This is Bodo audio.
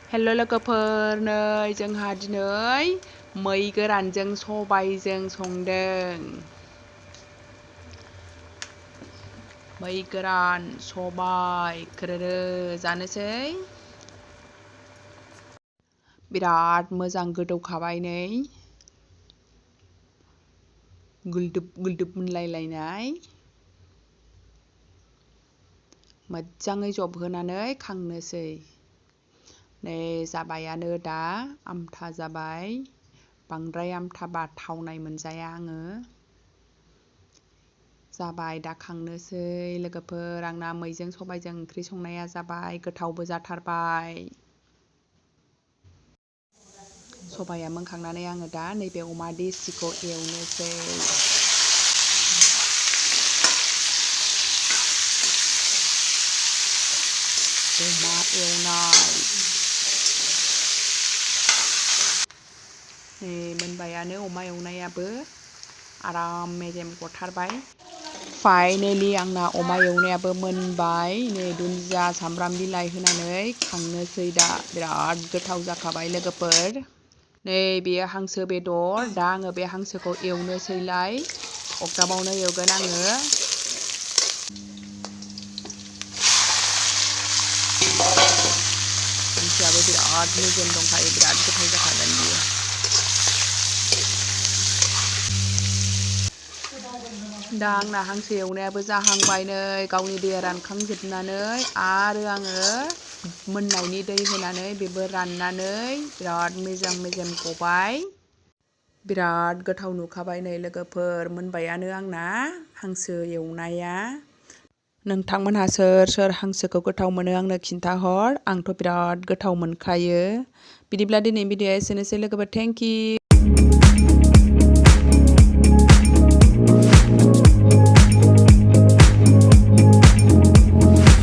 हेल' लोगोफोर, नै जोंहा दिनै मै गोरानजों सबायजों संदों। मै गोरान सबाय खोरोरो जानोसै। बिराद मोजां गोदौखाबाय नै, गुलदुब गुलदुब मोनलायलायनाय। मोजाङै जबहोनानै खांनोसै। नै जाबायानो दा, आमथा जाबाय। बांद्राय आमथाबा थावनाय मोनजाया आङो। जाबाय दा खांनोसै लोगोफोर। आंना मैजों सबायजों ओंख्रि संनाया जाबाय, गोथावबो जाथारबाय। सबाया मोनखांनानै आङो दा नैबे अमा देसिखौ एवनोसै। अमा एवनाय। नै मोनबायानो अमा एवनायाबो, आराम मेजेम गथारबाय। फाइनेलि आंना अमा एवनायाबो मोनबाय। नै दुन्दिया सामब्राम बिलाइ होनानै खांनोसै दा। बिराद गोथाव जाखाबाय लोगोफोर। नै बेयो हांसो बेदर। दा आङो बे हांसोखौ एवनोसैलाय। अगदाबावनो एवगोन आङो। हांसोआबो बिराद मेजेम दंखायो, बिराद गोथाव जाखागोन बियो। दा आंना हांसो एवनायाबो जाहांबाय नै, गावनि दैया रानखांजोबनानै आरो आङो मोननायनि दै होनानै बेबो राननानै बिराद मेजेम मेजेम गबाय। बिराद गोथाव नुखाबाय नै लोगोफोर, मोनबायानो आंना हांसो एवनाया। नोंथांमोनहा सोर सोर हांसोखौ गोथाव मोनो आंनो खिन्थाहर। आंथ' बिराद गोथाव मोनखायो। बिदिब्ला दिनैनि भिडिअ'आ एसेनोसै लोगोफोर, थेंक इउ।